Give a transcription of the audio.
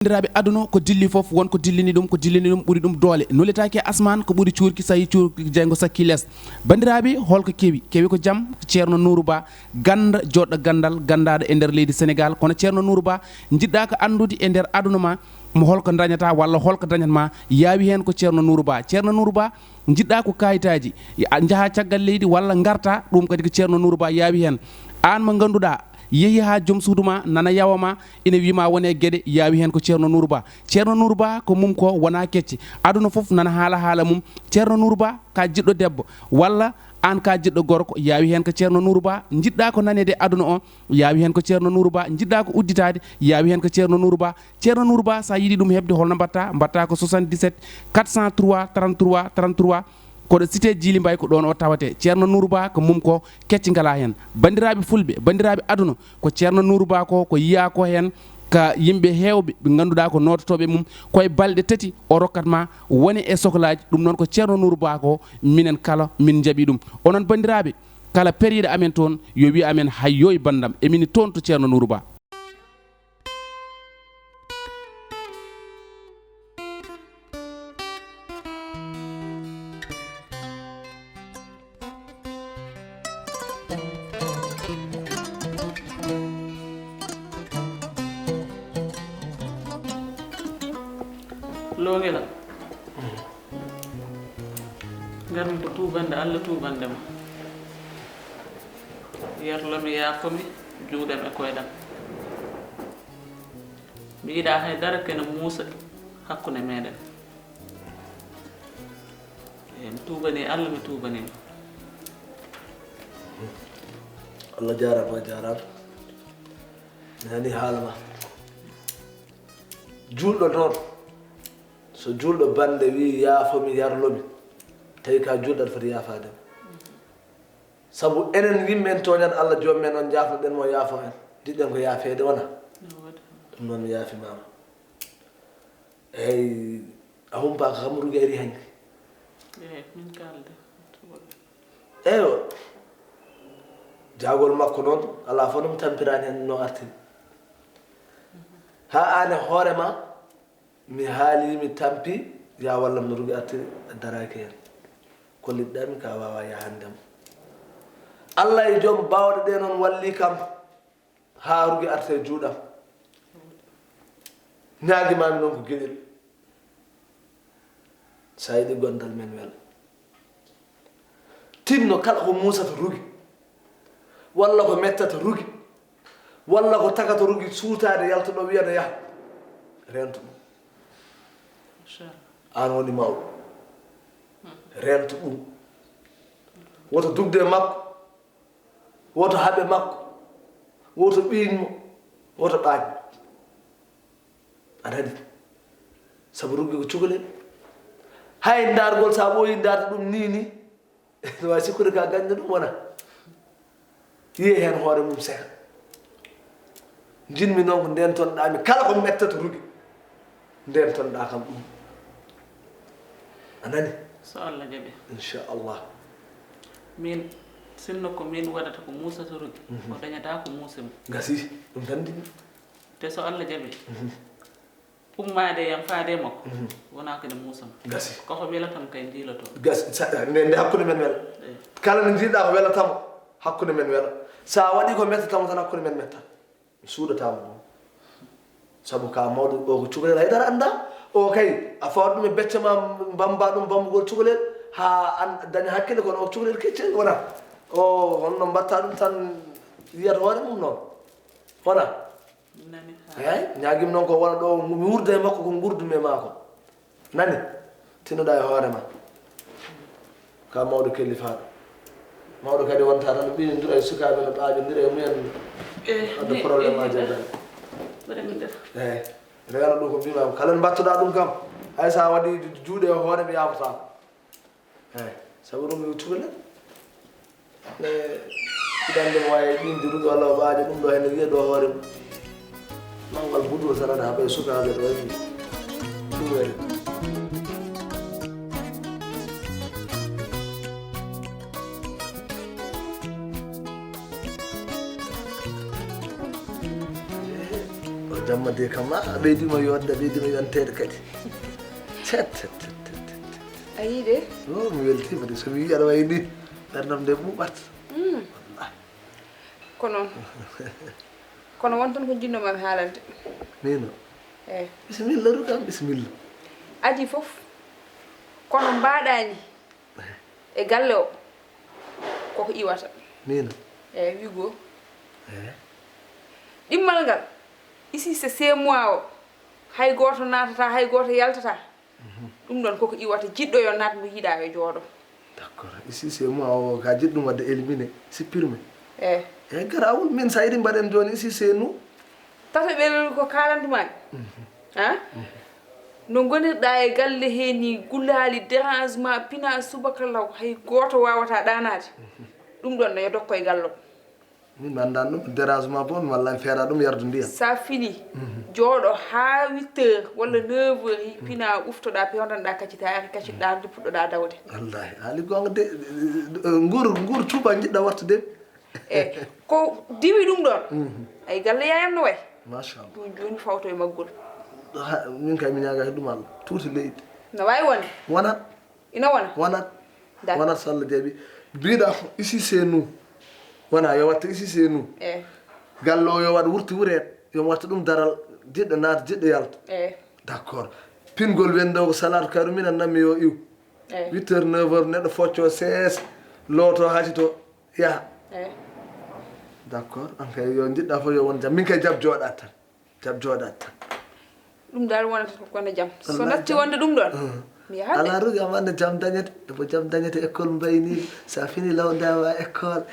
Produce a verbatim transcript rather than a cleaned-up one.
Banndiraaɓe, aduna ko dilli fof, won ko dillini ɗum, ko dillini ɗum ɓuri ɗum doole. Nuletaake e asmaan, ko ɓuri cuurki, so yii cuurki jeyngo sakki lees. Banndiraaɓe, holko kewi? Kewi ko jam, ko Ceerno Nuuru Ba, gannda, joɗɗo ganndal, ganndaaɗo e nder leydi Senegaal. Kono Ceerno Nuuru Ba, njiɗɗa ko anndude e nder aduna ma, mo holko dañata walla holko dañat ma, yaawi heen ko Ceerno Nuuru Ba. Ceerno Nuuru Ba, njiɗɗa ko kayitaaji, a njaha caggal leydi walla ngarta, ɗum kadi ko Ceerno Nuuru Ba yaawi heen. Aan mo ngannduɗaa, yehi haa joom suudu ma nana yawa ma, ina wii ma won e geɗe, yaawi heen ko Ceerno Nuuru Ba. Ceerno Nuuru Ba ko mum ko wona kecce. Aduna fof nana haala haala mum. Ceerno Nuuru Ba ka jiɗɗo debbo, walla aan ka jiɗɗo gorko, yaawi heen ko Ceerno Nuuru Ba. Njiɗɗa ko naneede aduna o, yaawi heen ko Ceerno Nuuru Ba. Njiɗɗa ko udditaade, yaawi heen ko Ceerno Nuuru Ba. Ceerno Nuuru Ba, so a yiɗi ɗum heɓde, holno mbaɗta? Mbaɗta ko soixante-dix-sept quatre cent trois trente-trois trente-trois. Koɗo cité Djily Mbaye, ko ɗoon o tawate. Ceerno Nuuru Ba ko mum ko kecci ngalaa heen. Banndiraaɓe fulɓe, banndiraaɓe aduna, ko Ceerno Nuuru Ba ko, ko yiyaa ko heen ka yimɓe heewɓe ɓe ngannduɗaa ko noototooɓe mum, ko e balɗe tati o rokkat ma wone e soklaaji. Ɗum noon ko Ceerno Nuuru Ba ko, minen kala min njaɓi ɗum. Onon banndiraaɓe, kala periiɗo amen toon, yo wiy amen, "Hayyo e banndam, emin toon to Ceerno Nuuru Ba." Lo Ngela. Ngarmi ko tuubande Allah, tuubande ma. Yerlo mi, yaafo mi, juuɗam e koyɗam. Mi yiɗaa hay dara kene muusa hakkunde meɗen. Eey, mi tuubanii Allah, mi tuubanii ma. Allah jaaraama, a jaaraama. Mi nanii haala ma. Juulɗo noon, so juulɗo bannde wii, "Yaafo mi, yarlo mi," tawi ka juulɗo, aɗa foti yaafaade mo. Sabu enen yimɓe en tooñat Allah, joom men on, njaafnoɗen mo, yaafo en. Njiɗɗen ko yaafeede, wona? Ɗum noon, mi yaafimaama. Eey, a humpaaka kam, Rugi ari hanki. Eey, min kaalde. Eywa. Jaagol makko noon, alaa fof no mi tampiraani heen no artiri. Haa aan e hoore ma, mi haali, mi tampi, ya wallam no Rugi artiri, a daraaki heen. Kollitɗaa mi ka waawa yahande mo. Allah e joom baawɗe ɗe noon walli kam. Haa Rugi arte juuɗam. Ñaagi maami noon ko geɗel. So a yiɗi gondal men wela. Tinno kala ko muusata Rugi, walla ko mettata Rugi, walla ko tagata Rugi suutaade yalta ɗo wiyana yaha. Reento ɗum. Inchallah. Aan woni mawɗo. Reento ɗum. Woto dugde e makko. Woto haɓe makko, woto ɓiiñ mo, woto ɓaañ mo. A nani? Sabu Rugi ko cukalel. Hay ndaargol, so a ɓooyii ndaarde ɗum nii nii, no waawi sikkude ka gañɗo ɗum wona. Yiye heen hoore mum seka. Njiɗmi noon ko ndeentonɗaa mi kala ko mettata Rugi. Ndeentonɗaa kam ɗum. A nani? So Allah jaɓi. Inchallah. Min, sinno ko min waɗata ko muusata Rugi, mhm, o dañata ko muusi mo. Gasi, ɗum tan njiɗmi. Te so Allah jaɓi, mhm, ummaade e yam faade e makko, mhm, wonaa ko ene muusa mo. Gasi. Koko welatam kay njiiloto. Gasi, sa, nde, nde hakkunde men wela. Eey. Kala nde njiɗɗaa ko welata mo, hakkunde men wela. So a waɗii ko mettata mo tan, hakkunde men metta. Mi suuɗataama ɗum. Sabu ka mawɗo o ko cukalel, haydara anndaa. O kay, a fawat ɗum e becce ma, mbamba ɗum mbambugol cukalel, haa an daña hakkille, kono o cukalel keccel wona. O, honno mbatta ɗum tan, yiyata hoore mum noon. Wona? Nani. Eey, ñaagim noon ko wona ɗo, mi wurda e makko ko ngurdu mi e maako. Nani? Tinnoɗaa e hoore ma. Ka mawɗo kellifaaɗo. Mawɗo kadi wonta tan ɓiyondira e sukaaɓe no ɓaaƴondira e mumen. Eh, wadde mi, problème mi, aji e dal. Mbaɗa min def. Eey. Rewano ɗum ko mbimaama. Kala no mbattuɗaa ɗum kam. Hay so a waɗi juuɗe e hoore mi yaafotaako. Eey. Sabu ɗum yo cukalel. Ne, iɗande mo waawi ɓiñde ɗum ɗo, Allah o ɓaaja ɗum ɗo, hene wiya ɗo hoore mum. Manngal butuo tan aɗa haɓa e sukaaɓe ɗo, e ɗum wele. Ɗo jam Ma de kam, a ɓeydiima yonde, a ɓeydiima yonteede kadi. Cet, cet, cet, cet, cet. A yii de? O, mi weltiima de. So mi yii aɗa wayi ni, ɓerndam nde ɓuuɓat. Mm. Wallahi. Ko noon. Kono won tan ko njiɗnoo-mi haalande. Miino? Eey. Bisimilla, Ruka, bisimilla. Adii fof. Kono mbaɗaani e galle o, koko iwata. Miino? Eey, wi goo. Eey. Ɗimmal ngal, ici c'est six mois o, hay gooto naatataa, hay gooto yaltataa. Mhm. Ɗum ɗoon koko iwata, jiɗɗo yo naat, mo yiɗaa yo jooɗo. D'accord. Ici c'est moi, o ka jiɗɗum waɗde éliminé, supprimer. Eey. Eey, garawol, min sa yiɗi mbaɗen jooni, ici c'est nous. Tataɓel ko kaalantu maa. Mhm. Han? Mhm. No ngonirɗaa e galle hee ni, gulaali, dérangement, pina subaka law, hay gooto waawataa ɗaanaade. Mhm. Ɗum ɗoon ne yo dokko e galle o. Min mi anndaani ɗum, dérangement fof mi walla mi feera ɗum yardu ndiyam. Sa fini, mhm, jooɗo haa huit heures walla neuf heures, hi-, pina uftoɗaa, pewndanɗaa kacitaari, kacitɗaa, nde puɗɗoɗaa dawde. Wallahi, haali goonga de, eh, nguur, nguur tuuba njiɗɗa wattude. Eey, ko diwi ɗum ɗoon. Mhm. Ay galle yaayam no wayi. Machallah. Ɗum jooni fawto e maggol. Ha, min kay mi ñaagaaki ɗum Allah. Tuuti leydi. No waawi wonde. Wonat. Ina wona? Wonat. D'accord. Wonat so Allah jaɓi. Mbiɗa ici c'est nous. Wona yo watta ici c'est nous. Eey. Galle o yo waɗ wurti wureet. Yo mi watta ɗum daral. Jiɗɗo naata, jiɗɗo yalta. Eey. D'accord. Pingol wendo ko salade karu minan nammi yo iw. Eey. Huit heures, neuf heures, neɗɗo focco sees, looto, hacito, yaha. Eey. D'accord. An kay yo njiɗɗa fof yo won jam. Min kay jab jooɗa tan. Jab jooɗaade tan. Ɗum dal wonata ko kono jam. So wallahi natti jam. Wonde ɗum ɗoon, mm, mi yahat de. Alaa rugi am annde jam dañete. Ebo jam dañete école mbayniiɗo. Sa fini law ndawa école.